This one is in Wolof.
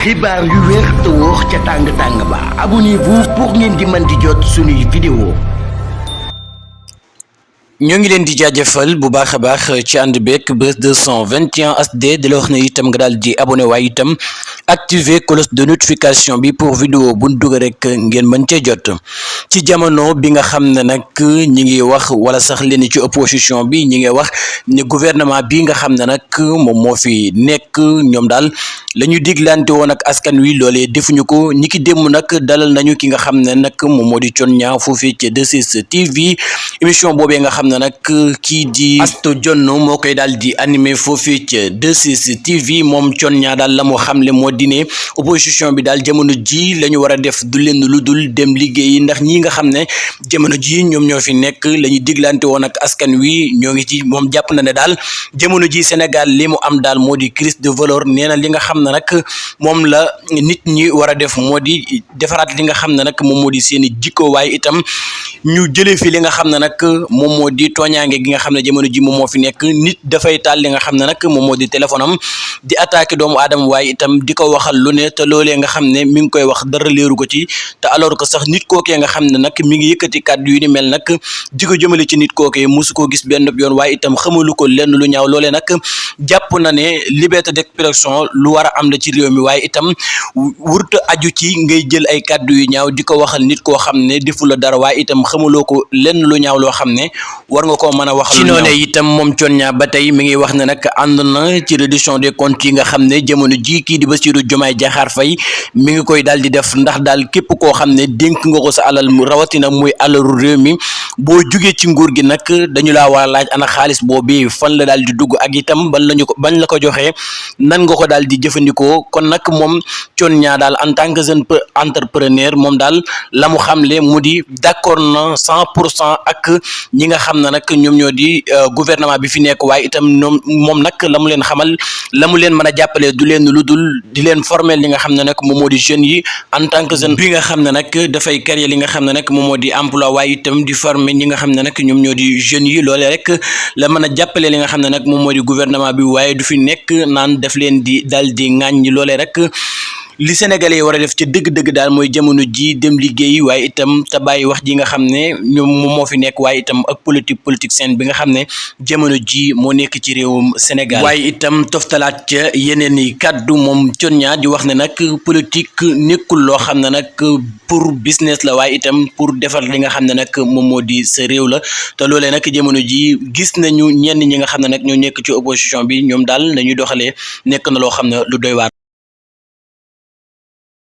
xibaar yu wér te wóor ca tàng ba abonnez-vous pour ngeen di mën di jot suñuy vidéo. ñoo ngi leen di jaajëfal bu baax a baax ci ànd beeg Buzz 221 HD di la wax ne itam nga daal di abonné waaye itam activer cloche de notification bi pour vidéo bu dugg rek ngeen mën cee jot ci jamono bi nga xam ne nag ñi ngi wax wala sax leen ci opposition bi ñi ngi wax ni gouvernement bi nga xam ne nag moom moo fi nekk ñoom daal la ñu diglante woon ak askan wi loolee defuñu ko ñi ki démb nag dalal nañu ki nga xam ne nag moom moo di Thione Niang foofii ci 2STV émission boobee nga xam ne nag kii di Astou Dione moo koy daal di animé foofii ci 2STV moom Thione Niang daal la mu xamle moo di ne opposition bi daal jamono ji la ñu war a def du leen lu dul dem liggéeyi ndax ñi nga xam ne jamono ji ñoom ñoo fi nekk la ñu diglante woon ak askan wi ñoo ngi ci moom jàpp na ne daal jamono ji Sénégal li mu am daal moo di crise de valeur nee na li nga xam ne nag moom la nit ñi war a def moo di defaraat li nga xam ne nag moom moo di seen i jikko waaye itam ñu jëlee fi li nga xam ne nag moom moo di tooñaange gi nga xam ne jamono ji moom moo fi nekk nit dafay taal li nga xam ne nag moom moo di téléphone am di attaqué doomu aadama waaye itam di ko waxal lu ne te loolee nga xam ne mi ngi koy wax dara leeru ko ci te alors que sax nit kookee nga xam ne nag mi ngi yëkkati kàddu yu ni mel nag di ko jëmale ci nit kookee musu koo gis benn yoon waaye itam xamalu ko lenn lu ñaaw loolee nag jàpp na ne liberté d'expression lu war a am la ci réew mi waaye itam wurta aju ci ngay jël ay kàddu yu ñaaw di ko waxal nit koo xam ne defu la dara waaye itam xamaloo ko lenn lu ñaaw loo xam ne war nga koo mën a wax ci noonee itam moom Thione Niang ba tey mi ngi wax ne nag ànd na ci reddition des comptes yi nga xam ne jamono ji kii di Bassirou Diomaye Diakhar Faye mi ngi koy daal di def ndax daal képp koo xam ne dénk nga ko sa alal mu rawatina muy alalu réew mi boo jugee ci nguur gi nag dañu laa war a laaj ana xaalis boobu fan la daal di dugg ak itam bañ la ko joxee nan nga ko daal di jëfandikoo kon nag moom Thione Niang daal en tant que jeune entrepreneur moom daal la mu xamle mu di d'accord na 100% ak ñi nga xam ne nag ñoom ñoo di gouvernement bi fi nekk waaye itam moom nag la mu leen xamal la mu leen mën a jàppale du leen lu dul di leen former li nga xam ne nag moom moo di jeunes yi en tant que jeune bi nga xam ne nag dafay créer li nga xam ne nag moom moo di emploi waaye itam di former ñi nga xam ne nag ñoom ñoo di jeunes yi loolee rek la mën a jàppale li nga xam ne nag moom moo di gouvernement bi waaye du fi nekk naan daf leen di daal di ŋàññi loolee rek li Sénégalais yi war a def ci dëgg-dëgg daal mooy jamono ji dem liggéey waaye itam te bàyyi wax ji nga xam ne ñoom moo fi nekk waaye itam ak politique seen bi nga xam ne jamono ji moo nekk ci réewum Sénégal waaye itam toftalaat ca yeneen i kàddu moom Thione Niang di wax ne nag politique nekkul loo xam ne nag pour business la waaye itam pour defar li nga xam ne nag moom moo di sa réew la te loolee nag jamono ji gis nañu ñenn ñi nga xam ne nag ñoo nekk ci opposition bi ñoom daal nañuy doxalee nekk na loo xam ne lu doy waar